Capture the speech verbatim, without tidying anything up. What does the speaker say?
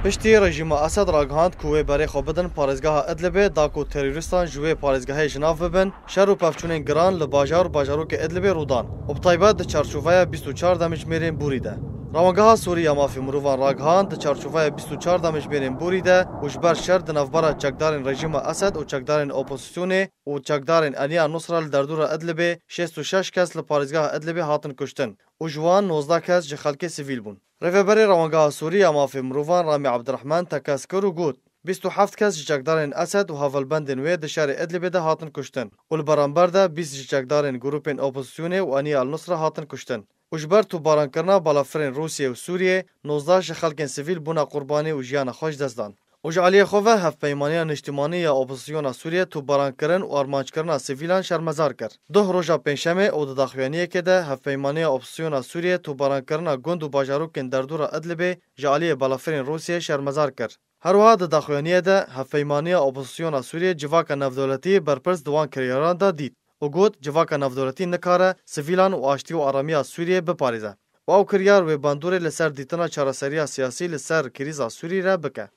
Piştî rejîma Esed ragihand ku wê berê xwe bidin parêzgeha Idlibê, da ku terorîstan ji wê parêzgehê ji nav bibin, şer û pevçûnên giran li bajar û bajarokê Idlibê rû dan û bi taybet di çarçoveya bîst û çar demjimêrên borî de. Rawangeha Sûrî ya Mafê Mirovan ragihand, di çarçoveya bîst û çar demjimêrên borî de û ji ber şer di navbera çekdarên rejîma Esed û çekdarên opozisyonê û çekdarên Eniya Nusra li derdora Idlibê şêst û şeş kes li parêzgeha Idlibê hatin kuştin û ji wan nozdeh kes ji xelkê sivîl bûn. Rêveberê Rawangeha Sûrî ya Mafê Mirovan Ramî Abdirehman tekez kir û got, bîst û heft kes ji çekdarên Esed û hevalbendên wê di şerê Idlibê de hatin kuştin û li beramber de bîst ji çekdarên grûpên opozisyonê û Eniya El Nusra hatin kuştin. Û ji ber topbarankirina balafirên Rûsiyê û Sûriyê, nozdeh ji xelkên sivîl bûne qurbanî û jiyana xwe ji dest dan. Û ji aliyê xwe ve Hevpeymaniya Niştimanî ya Opozisyona Sûriyê topbarankirin û armanckirina sivîlan şermezar kir. Duh roja Pêncşemê û di daxuyaniyekê de Hevpeymaniya Opozisyona Sûriyê topbarankirina gund û bajarokên derdora Idlibê ji aliyê balafirên Rûsiyê şermezar kir. Her wiha di daxuyaniyê de Hevpeymaniya Opozisyona Sûriyê civaka navdewletî berpirs di wan kiryaran de dît û got, civaka navdewletî nikare sivîlan û aştî û aramiya Sûriyê biparêze û ew kiryar wê bandorê li ser dîtina çareseriya siyasî li ser krîza Sûrî re bike.